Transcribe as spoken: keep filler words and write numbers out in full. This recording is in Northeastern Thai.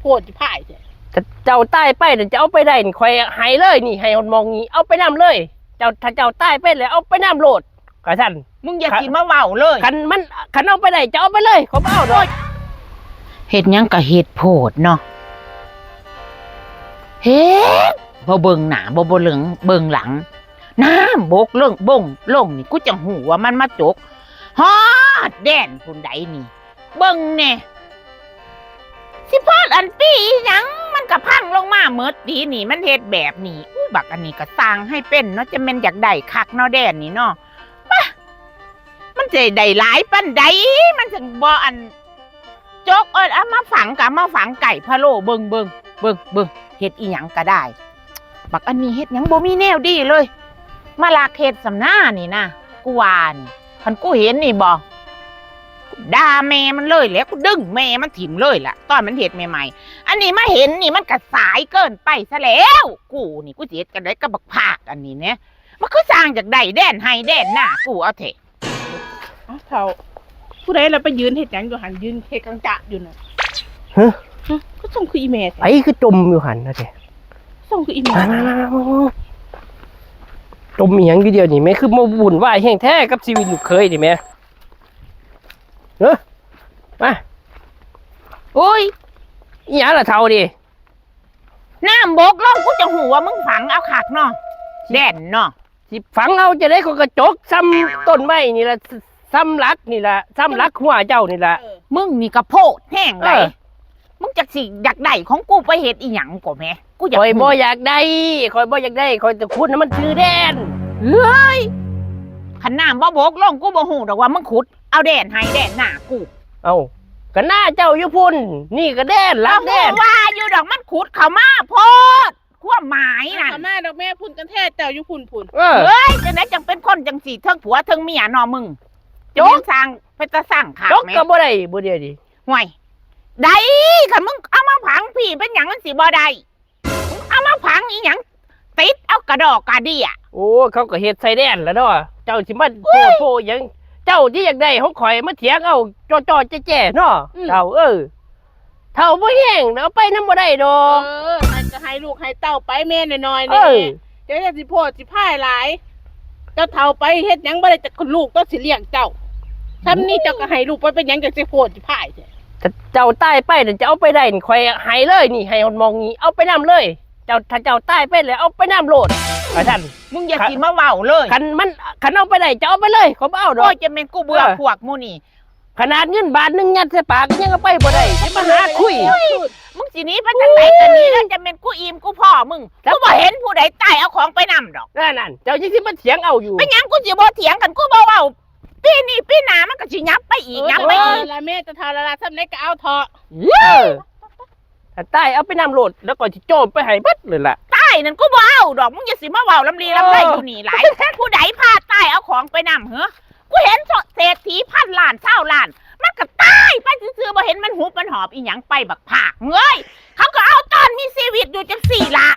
โพดสิพ่ายแท้ ถ้าเจ้าตายไปน่ะจะเอาไปได้นี่ ข่อยให้เลยนี่ ให้ฮอดหม่องนี้ เอาไปนำเลย เจ้า ถ้าเจ้าตายไปแล้วเอาไปนำโลด ว่าซั่น มึงอย่าสิมาเว้าเลย คันมัน คันเอาไปได้จะเอาไปเลย ข่อยบ่เอาดอก เฮ็ดหยังก็เฮ็ดโพดเนาะ เฮ็ด บ่เบิ่งหน้า บ่ บ่เบิ่ง เบิ่งหลัง น้ำบกลง บงลงนี่ กูจั่งฮู้ว่ามันมาจก ฮอดแดนพุ้นใดนี่ เบิ่งแหน่ สิพอดอันปีอีหยัง มันก็พังลงมาหมดดีนี่ มันเฮ็ดแบบนี้ อู้ บักอันนี้ก็สร้างให้เป็นเนาะ จะแม่นอยากได้คักเนาะแดนนี่เนาะ ปะ มันสิได้หลายปานใด มันจั่งบ่อัน จกเอา เอามาฝังก็เอามาฝังใกล้พะโล้ เบิ่ง เบิ่ง เบิ่ง เบิ่ง เฮ็ดอีหยังก็ได้ บักอันนี้เฮ็ดหยังบ่มีแนวดีเลย มาลักเฮ็ดส่ำหน้านี่นะ กูว่านี่ คันกูเห็นนี่บ่ ด่าแม่มันเลยแหละ กูดึงแม่มันถิ่มเลยล่ะ ตอนมันเฮ็ดใหม่ๆ อันนี้มาเห็นนี่มันก็สายเกินไปซะแล้ว กูนี่ กูสิเฮ็ดจั่งใดกับบักผากอันนี้แหน่ มันคือสร้างอยากได้แดนไฮ่แดนนากูเอาแท้ เอ้า เฒ่า ผู้ใดล่ะไปยืนเฮ็ดหยังอยู่หั่น ยืนเฮ็ดกังจะอยู่น่ะ ฮะ ฮะ ก็ส่งคืออีแม่แท้ ไผคือจมอยู่หั่นนะแท้ ส่งคืออีแม่ มา มา มา มา มา จมอีหยังอยู่เดี๋ยวนี้แม่ คือมาวุ่นวายแฮงแท้กับชีวิตลูกเขยนี่แม่ เฮ้อ มา โอ้ย อีหยังล่ะเฒ่านี่ น้ำบกลง กูจั่งฮู้ว่ามึงฝังเอาคักเนาะ แดนเนาะ สิฝังเอาจั่งใด๋ ก็กระจกส่ำต้นไม้นี่ล่ะ ส่ำหลักนี่ล่ะ ส่ำหลักหัวเจ้านี่ล่ะ เออ มึงนี่ก็โพดแฮงใด๋ เออ มึงจักสิอยากได้ของกูไปเฮ็ดอีหยังก็แหม กูอยาก ข่อยบ่ ฮู้ อยากได้ ข่อยบ่อยากได้ ข่อยจะขุดให้มันชื่อแดน เฮ้ย คันน้ำบ่บกลง กูบ่ฮู้ดอกว่ามึงขุดเอาแดนไฮ่แดนนากู เอ้า ก็นาเจ้าอยู่พุ้น นี่ก็แดนหลังแดน ก็ฮู้ว่าอยู่ดอก มันขุดเข้ามาโพด ความหมายนั่น เข้ามาดอกแม่ พุ้นกันแท้ เจ้าอยู่พุ้นพุ้น เออ เฮ้ย จั่งใด๋จั่งเป็นคนจั่งซี้ เทิงผัวเทิงเมียเนาะมึง จก จะเป็นสร้าง เป็นตาสร้างขาก จก แม่ ก็บ่ได้บ่เดียวดิ ห่วย ได้ คันมึงเอามาฝังพี้เป็นหยังมันสิบ่ได้ มึงเอามาฝังอีหยัง ติดเอากระดอกกระเดี้ย โอ้ เขาก็เฮ็ดใส่แดนแล้วเนาะ เจ้าสิมา โอ้ย โพดโพหยัง เจ้าที่อยากได้ของข่อยมาเถียงเอาจ้อๆแจ้ๆเนาะ อืม เฒ่าเอ้ย เฒ่าบ่แฮง เอาไปนำบ่ได้ดอก เออ ให้ก็ให้ลูกให้เต้าไปแม่น้อยๆ เออ แหน่ เจ้าอย่าสิโพดสิพ่ายหลาย เจ้าเฒ่าไปเฮ็ดหยังบ่ได้จักลูก ต้องสิเลี้ยงเจ้า ส่ำนี้เจ้าก็ให้ลูกไป เป็นหยังจั่งสิโพดสิพ่ายแท้ ถ้าเจ้าตายไปน่ะจะเอาไปได้นี่ ข่อยให้เลยนี่ ให้ฮอดหม่องนี้ เอาไปนำเลย เจ้า ถ้าเจ้าตายไปแล้วเอาไปนำโลด ว่าซั่น มึงอย่าสิมาเว้าเลย คันมัน คันเอาไปได้จะเอาไปเลย ข่อยบ่เอาดอก โอ้ย จะแม่นกูเบื่อ เออ พวกหมู่นี่ ขนาดเงินบาทหนึ่งยัดใส่ปากยังเอาไปบ่ได้ จะมาหาคุย มึงสิหนีไปทางไหนก็หนีแล้ว จะแม่นกูอิ่มกูพอมึง แล้ว กูบ่เห็นผู้ใดตายเอาของไปนำดอก นั่นๆ เจ้ายังสิมาเถียงเอาอยู่ เป็นหยังกูสิบ่เถียง คันกูบ่เว้า ปีนี้ปีหน้ามันก็สิยับไปอีก เออ ยับไปอีก เออ ละแม่จะเฒ่าละละ ส่ำใด๋ก็เอาเถาะ เออ ถ้าตายเอาไปนำโลด แล้วก็สิโจมไปให้เบิดเลยล่ะ ตายนั่นกูบ่เอาดอก มึงอย่าสิมาเว้าลำลีลำไร เออ อยู่นี่หลาย ผู้ใดพาตายเอาของไปนำเหรอ กูเห็นเศรษฐีพันล้านซาวล้าน มันก็ตายไปซื่อๆ บ่เห็นมันหุบมันหอบอีหยังไป บักผากเอ้ย เขาก็เอาตอนมีชีวิตอยู่จั่งซี้ล่ะ